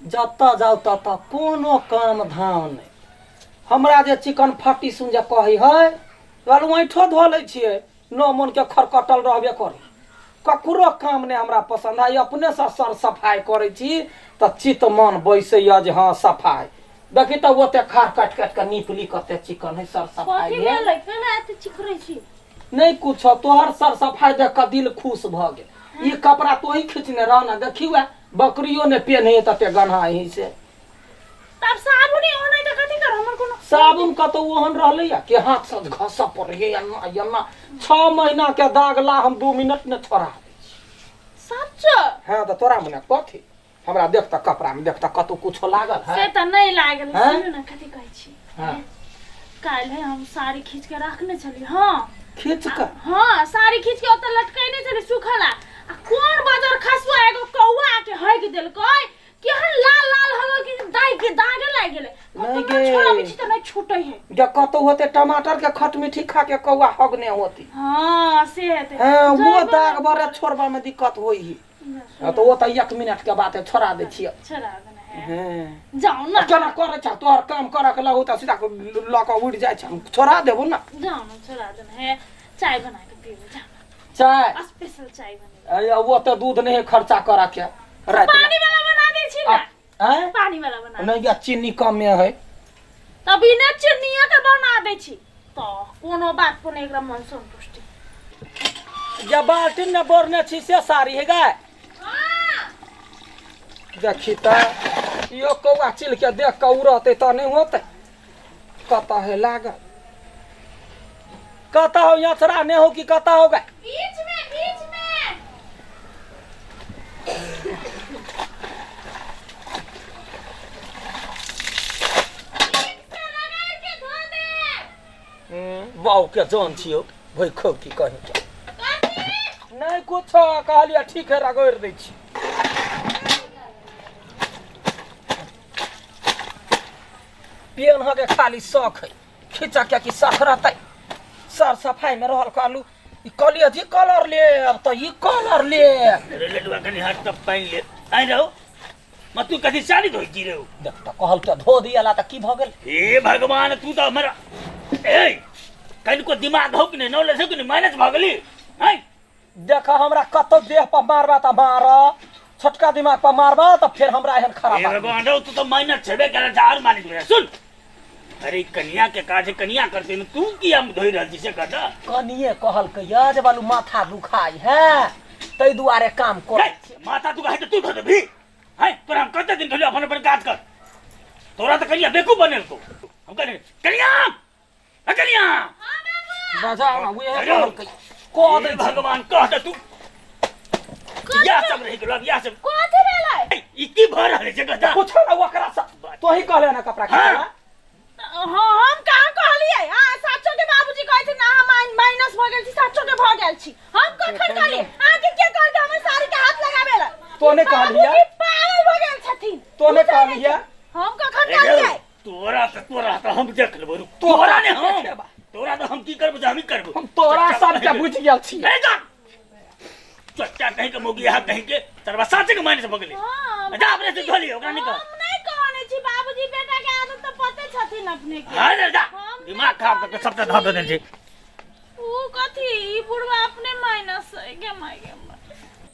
जतऽ जाउ ततऽ कोनो काम धाम नहि हमरा जे चिकन फट्टी सुन जे कहै है कहलहुँ ऐठो धो लै छियै नओ मनके खरकटल रहबे करै ककरो काम नहि हमरा पसन्द है अपनेसँ सर सफाइ करै छी तऽ चित्त मन बैसैए जे हँ सफाइ देखी तऽ ओते खार काटि काटि कऽ नीपली कते चिकन है सर सफाइ कथी भेल भेलै केना एते चिकरै छी नहि कुछो तोहर सर सफाइ देख कऽ दिल खुश भऽ गेल ई कपड़ा तोही खींचने रह ने देखी वएह बकरियो ने पेन्हे तते गन्हा ही से तब साबुन ओनै तऽ कथी कर हमर कोनो साबुन कतौ ओहन रहलैया कि हाथ से घसऽ पड़ैया एना एना 6 महीना के दाग ला हम 2 मिनट ने छोड़ा दै छी। सच? हँ, तऽ तोरा मने कथी? हमरा देख तऽ कपड़ा में देख तऽ कतौ कुछो लागल से है? तऽ नहि लागल। हैं? सुनू ने, कथी कहै छी। हाँ। काल्हि हम साड़ी खींच के रखने छली, हाँ। खींच कऽ? हाँ, साड़ी खींच के ओतऽ लटकेने छली सुखला आ कोन बाजार खसुआ एगो कौआ के हगि देलकै, केहन लाल लाल हो गेल कि दाग के दागे लागि गेलै। नहि कतना गे। छोड़ाबै छी तऽ नहि छूटै है। जे कतौ होते टमाटर के खट मीठी खा के कौआ हगने होती। हाँ, से हेतै। हाँ, वो जयबे दाग नहि बड़े करै। छोड़बा में दिक्कत होई है। हाँ, तो वो तो 1 मिनट के बात है, छोड़ा दै छियै। छोड़ा देना है। हाँ। जाउ ने। केना करै छ? तोहर काम करऽ के लगू तऽ सीधा लऽ कऽ उड़ि जाइ छ। हम छोड़ा देबो ने। जाउ ने, छोड़ा देना है। चाय बना के पीबू, जाउ ने। चाय? स्पेशल चाय बनेबै। अरे, वो तऽ दूध नहीं खर्चा करऽ के राति पानी वाला बना दै छी ने। आँय? पानी वाला बना। नहीं या, चीनी कमे है। तऽ बिना चीनिया के बना दै छी तऽ कोनो बात पर नहि एकरा मन संतुष्टि। जे बाल्टीन में बोरने छी से साड़ी है गाय? देखी तऽ इहो कौआ चिल के देख कऽ उड़तै तऽ नहि होतै। कतऽ है लागल? कतऽ हो यथरा नहि हो कि कतऽ हो गाय? बीच में, बीच में। ठीक से रगड़ के धो दे। बाऊ के जान छियौ भई खौ की कहीं के। कथी? नहि कुछो, कहलियै ठीक है, रगड़ि दै छी। पेन्ह के खाली शौक है खींचा के कि शौक रहतै सर सफाई में रहल। कहलू ई कहलियै जी कलर ले तऽ ई कलर ले। अरे लडुआ, कनि हाथ तब पानि ले आइ रहो म तू कथी साड़ी धोइ छी रे? देख तऽ, कहल के धो दियला तऽ की भऽ गेल? हे भगवान, तू तऽ हमरा ए कनिको दिमाग हौ कि नहि, नॉलेज हौ कि नहि? माइनस भऽ गेली हैं? देख, हमरा कतौ देह पर मारबा तऽ मार, छोटका दिमाग पर मारबा तऽ फेर हमरा एहन खराब हे आदमी। भगवान रौ, तू तऽ माइनस छेबे करे छै आर माइनस भऽ। सुन, अरे कनिया के काज है, कनिया करते ने, तू किया धोइ रहल छी से कह तऽ। कनिये कहलकै या जे बालू माथा दुखाइ है, ताहि दुआरे काम कर। हे, माथा तू है तऽ तू धो देबही हैं? तोरा हम कते दिन कहलियौ अपन अपन काज कर, तोरा तऽ कनिया बेकूफ बनेलको। हम कहलियै कनिया, ए कनिया। बजा ना, उहे हेलो। कहलकै कह दै हे छी। भगवान, कह दे तू, इएह सब रहि गेलो, अब इएह सब। कथी भेलै? ए, ई की भऽ रहल छै गधा? पूछो ना ओकरा से, तोही कहले ना कपड़ा हाँ। खींचला। हाँ, हम कहाँ कहलियै? हाँ, साचो के बाबूजी कहै ना हम माइनस भऽ गेल छी, साचो के भऽ गेल छी। हम कखन कहलियै? अहाँके के कहलकै हमर साड़ी के हाथ लगाबे ला? तो नहि कहलियै? बाबूजी पागल भऽ गेल छथिन। तो नहि बुझल कहलियै? छै। हम कखन ए, कहलियै? तोरा तऽ हम देख लेबो, रुक। तोरा तोरा ने हम देखेबा। तोरा तऽ हम की करबो से हमही करबो। हम तोरा सबके बुझि गेल छी। ए जा चच्चा कहीं के मोगी, यहाँ कहीं के तरवा साचे के माइनस भऽ गेलै। हाँ, जा, अपने से धो लियो, ओकरा नहीं कह। हम नहीं कहने छी बाबूजी, बेटा के आदत तऽ पते छथिन अपने के। हाँ रे, जा। हम दिमाग खराब करके सबटा धऽ देने छै। ऊ कथी, ई बुढ़वा अपने माइनस है गे माय गे माय।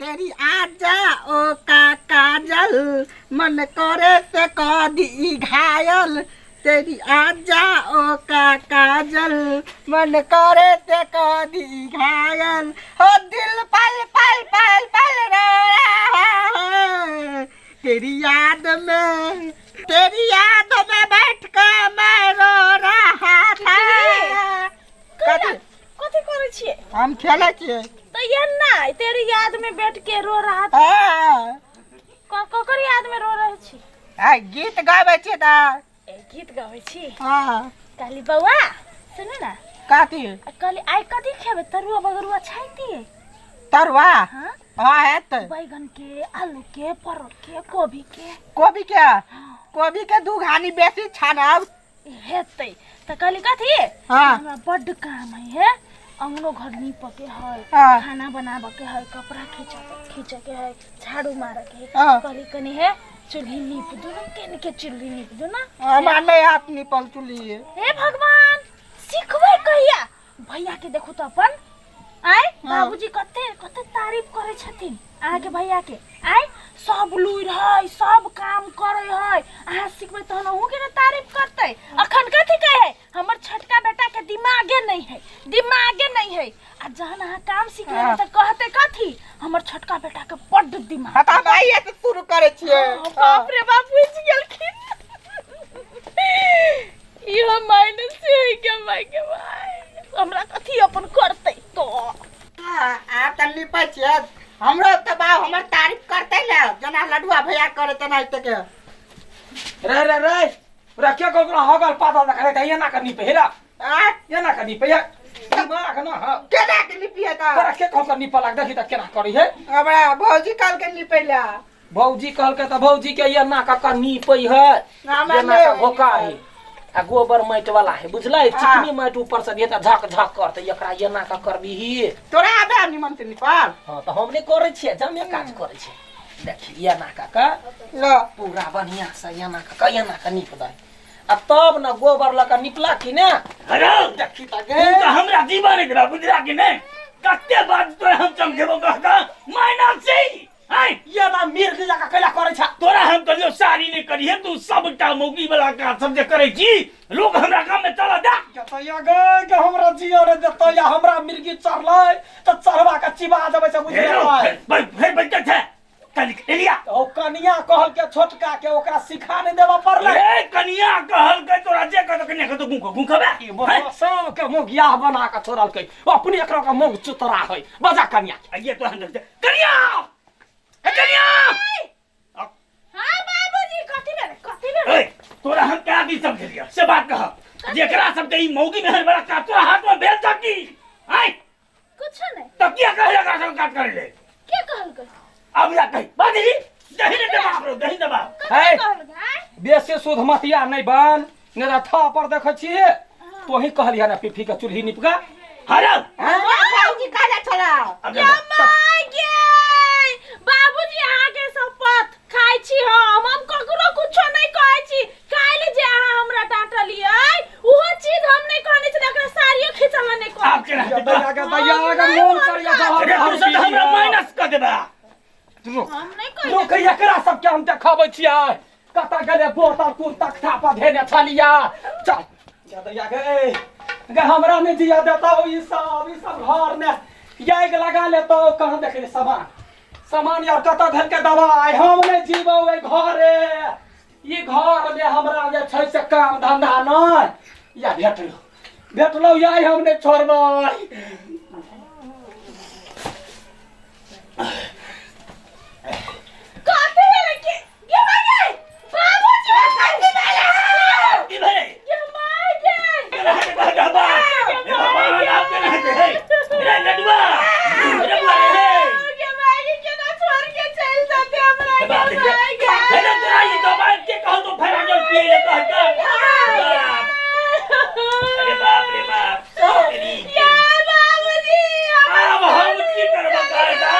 तेरी आजा ओ का काजल, मन करे से कदी घायल। तेरी आजा ओ का काजल, मन करे से कदी घायल। हो दिल पल पल पल पल रो रहा है तेरी याद में, तेरी याद में बैठ कर मैं रो रहा था। कथी? कथी करै छियै? हम खेलै छियै। तऽ ये ना तेरी याद में बैठ के रो रहा था? हाँ। ककर याद में रो रहल छी? आ गीत गाबै छियै तऽ। ए, गीत गाबै छी? हाँ। कहली बौआ, सुनू ना। कथी? आ कहली आइ कथी खेबै? तरुआ बगरुआ छानि दिए? तरुआ? हाँ। हाँ, हेतै। बैगन के, आलू के, परवल के, कोबी के। कोबी के, कोबी के दू घानी बेसी छानब। हेतै तऽ कहली कथी? हाँ। हमरा बड्ड काम है हे। अंगनो घर नीप के है, हाँ। खाना बनाबे के है, कपड़ा खींचे के है, झाड़ू मारे के है। हाँ। कहली कनी है चूल्ही नीप दू ना, केन के चूल्ही नीप दू ना। हमरा नहीं हाथ निपल चुली। हे भगवान, सिखबै कहिया? भैया के देखू तो अपन आय बाबूजी कते कते तारीफ करे छथिन अहाँके भैया के। आय सब लुरि है, सब काम करे है, अहाँ सिखबै तहन अहूँ के ने तारीफ करतै। अखन कथी कहै है, हमर छोटका बेटा के दिमागे नहीं है, दिमागे नहीं है। आ जहन अहाँ काम सीख लेबै तऽ कहतै कथी, हमर छोटका बेटा के बड्ड दिमाग। हाँ, तऽ हम आइए से शुरू करै छियै। हाँ, बाप रे बाप, बुझि गेलखिन। इहो माइनस है के माय के भाई, हमरा कथी अपन करतै तो। हाँ, आब तऽ निपै छियै। हमरो तऽ बाप हमर तारीफ करतै ने, जेना लडुआ भैया करे तेनाहिते के। रे रे रे रे, के ककरो हगल पातल देखै त एना के निपे हेरा, आँय? एना के निपे हे दिमाग न। हाँ, केना के निपिए तऽ? तोरा के कहलकै निपऽ लाग? देखी त केना करी है। हमरा भौजी कहलकै निपै लए। भौजी कहलकै तऽ भौजी के एना कऽ कऽ नीपै है, हमरा एना नहि कऽ होई घोका निपल। है आ गोबर माटि वाला है, बुझलै? चिकनी माटि ऊपर से दिहे तऽ झक झक करतै। एकरा एना कऽ करबिही। तोरा आबे निमन से निपल? हाँ तऽ हम नहि करै छियै, जमे काज करै छियै। देखी एना कऽ कऽ ल पूरा बढ़िआँ से एना कऽ कऽ एना कऽ नीप दही आ तब ने गोबर लऽ कऽ निपला कि ने। हेलो, देखी तऽ तू गे तऽ हमरा जीवन नहि देबा, बुझला कि नहि? कते बात तोरा हम समझेबो कहता माइनस छी। आँय, एना मिर्ग जकाँ कैला करै छ? तोरा हम कहलियौ साड़ी नहि करिहे, तू सबटा मौगी वाला काज सब जे करै छी, लोक हमरा गाम में चलऽ दे। जतैया गे के हमरा जियो रे जतैया, हमरा मिर्गी चढ़लै तऽ चढ़वा के चिबा देबै से बुझि हेलो, गेलै। फेर फेर बैठल छै कनिक एलिया। ओ कनिया कहलकै छोटका के, ओकरा सिखा नहि देबऽ पड़लै। ए कनिया कहलकै तोरा जे कहतौ कनिया कहतौ गुंख गुंखबे। ई मोह सबके मोगियाह बना के छोड़लकै, अपने एकरा के मोग चुतरा है। बजा कनिया के। आइए तोरा हम देखते। कनिया, ए कनिया। हाँ बाबूजी, कथी भेलै, कथी भेलै? ए तोरा हम क्या दिन समझलिया से बात कह, जेकरा सबके ई मौगी मेहर बड़ा का तोरा हाथ में भेल छ की? आय कुछ नहीं। तब किया कहे एकरा सब काज करे ले? के कहलकै? अब या कही बाजी दही ने दबा रो, दही दबा। कथी है। कहलकै? आँय? बेसी सुध मतिया नहि बन, नहि तऽ था पर देखै छियै। तोही कहलियै ने पीफी के चूल्ही निपका। हरौ हमरा भौजी कहले छला। अब गे माय गे, बाबूजी अहाँके शपथ खाइ छी हम ककरो कुछो नहि कहै छी। काल्हि जे अहाँ हमरा डांटलियै ओहो चीज हम नहि कहने छलियै, एकरा साड़ियो खींचल नहि कहने। आब केना हेतै दैया के दैया के मोन करिया जहर अरे तू सब तऽ हमरा माइनस कऽ देबा। रुक हम नहि कहने। रुक, एकरा सबके हम देखाबै छियै। कतऽ गेलै बोतल? कोन तख्ता पर धेने छलिया? चल जा दैया गे, गे हमरा नहि जिया देतौ ई सब घर मे आगि लगा लेतौ। कहाँ देखले सामान? सामान यार कतऽ धेलकै दवाइ? हम नहि जीबौ एहि घरे, ई घर मे हमरा जे छै से काम धंधा नहि। या भेटलौ भेटलौ, याय हम नहि छोड़बै। कथी भेलै? के गे माय गे, बाबूजी कथी भेलै? की भेलै? गे माय गे, केना हेतै कह दबा? हे भगवान, आब केना हेतै? हे रे लडुआ, रे बुआ रे, हे गे माय गे, केना छोड़ के चलि जेतै हमरा? हे बाप गे रे, माय गे, हे रे तोरा ई दबाई के कहल तो फेराजल पिए ले कह के। बाप, अरे बाप रे बाप, तेरी या बाबूजी, आब हम की करब कहता?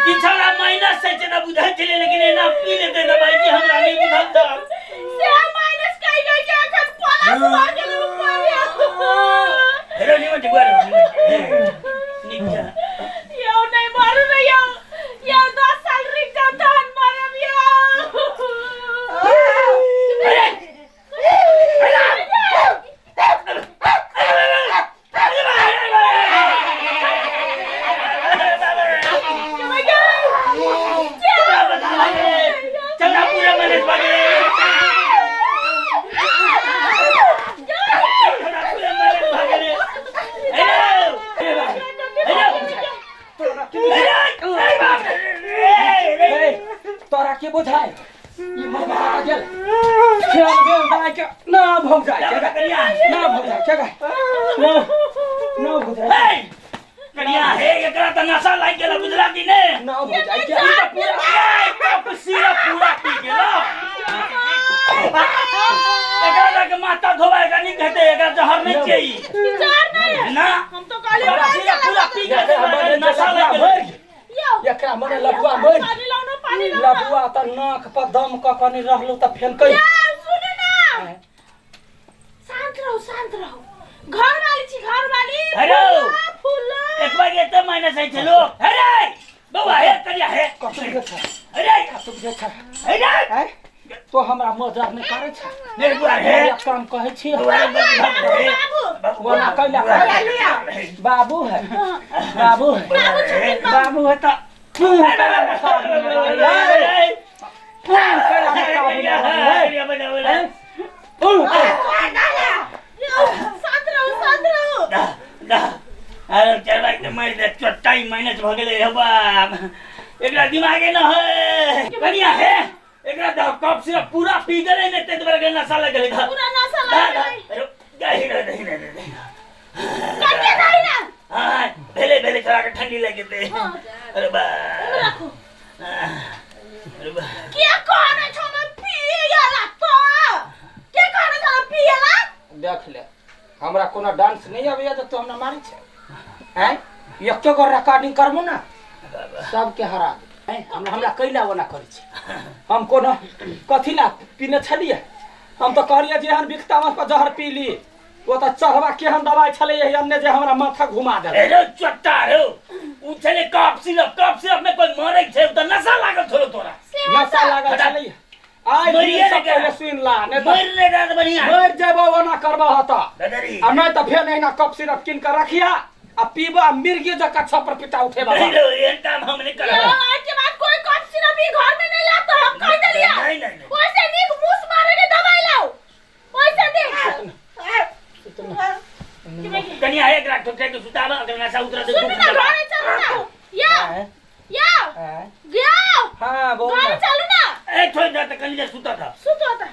ई छौड़ा माइनस छै से ना बुझै छलै, लेकिन एना पी लेतै दबाई कि हमरा नहि बुझल छल। से माइनस कहि गई के अखन प्लस भऽ गेल ऊपर। हेलो निमन छै बुआ रे, निमन छै। नीक छै। यौ नहि मरू ने यौ, यौ 10 साल रुकि जाउ तहन मरब यौ। अरे चंदा पूरा मैनेज भऽ गेलै। चंदा पूरा मैनेज भऽ गेलै। हेलो हेलो हे, तोरा के बुझाय ई मरबा गेल खेल गेल दाइ के ना भौजाइ के गे, ना भौजाइ के गे, ना ना भौजाइ। कनिया हे, एकरा तऽ नशा लागि गेल, बुझला कि नहि? ना भौजाइ के। ई तऽ पूरा ए, कप सिरप पूरा पी गेल। एकरा लऽ के माथा धोबा एकरा नीक हेतै, एकरा जहर नहि छियै ई। जहर नहीं है। ना। हम तो एकरा मने नशा लफुआ लागि मरि गेलै। यौ एकरा मने लफुआ मरि पानी लाउ न, पानी लाउ न। लफुआ तऽ नाक पर दम कऽ कनि रहलू तऽ फेनकै। यौ, सुनू ना, शांत रहू, शांत रहू। घर वाली छी, घर वाली। हेलो। फूलो, फूलो। एक बार एते माइनस होइ छै लोक। अरे बौआ, हे करिया, हे। कतौ जे छै, अरे कतौ जे छै। अरे आँय, तो हमरा मजाक नहि करै छै? मेरे बुआ हे। एक काम कहै छी। बुआ हे। बाबू। ओना कैला बाबू है, बाबू है, बाबू छथिन, बाबू। बाबू है तऽ पूह कैला मे काबू नहि रहै। पूह कैला मे काबू नहि रहै। आँय, पूह कैला। यौ, शांत रहू, शांत रहू। अरे चरवा के मारि दे, चट्टाई माइनस भऽ गेलै। हे बाप, एकरा दिमागे न है। कनिया हे, एकरा दह कप सिरप पूरा पी गेलै ने, ताहि दुआरे नशा लागि गेलै। पूरा नशा लागि गेलै। दही न, दही न, दही न। कते दही ना? हाँ, भेले भेले, छोड़ा के ठंडी लागि जेतै। हाँ। अरे बा, राखू। अरे बा, के कहने छौ ने पियला तो? के कहने छौ ने पियला? देख ले, हमरा कोनो डांस नहि अबैया तऽ तू हमरा मारै छै? आँय, एको गो रिकॉर्डिंग करबो ने, सबके हरा दे। आँय, हमरा हमरा कैला ओना करै छै? हम कोनो कथी ला पीने छलियै? हम तऽ कहलियै जे एहन बिकता पर जहर पी ली। ओ तऽ चढ़वा केहन दवाइ छलै एहि अन्ने जे हमरा माथा घुमा देलक। अरे चट्टा रे, उ छलै कफ सिरप। कफ सिरप में कोई मरै छै? उ तऽ नशा लागल छलो तोरा। नशा लागल छलै। आइ मरिए दिन से ने गेला। पहिले सुनि ला, नहि तऽ मरि ले तऽ बढ़िया। मरि जेबो ओना करबह तऽ। दादारी। आ नहि तऽ फेर एहिना कप सिरप कीन कऽ रखिया आ पीबा आ मिर्गी जकाँ छपर पिटा उठेबा। नहीं रे, एहन काम हम नहीं यौ, करब। आज के बाद कोई कफ सिरप ई घर में नहीं लाता, हम कह देलिया। नहीं, नहीं, नहीं। ओइसे नीक मूस मारे के दवाई लाओ, ओइसे देख। कनिया हे, एकरा ठोके के सुताबा, अगर नशा उतरा सुनू ना, घरे चलू ना। यौ, यौ, आँय? यौ। हाँ, बोल घरे ना। चलू ना। ए, छोड़ दे, तऽ कनी देर सुता था। सुतो त।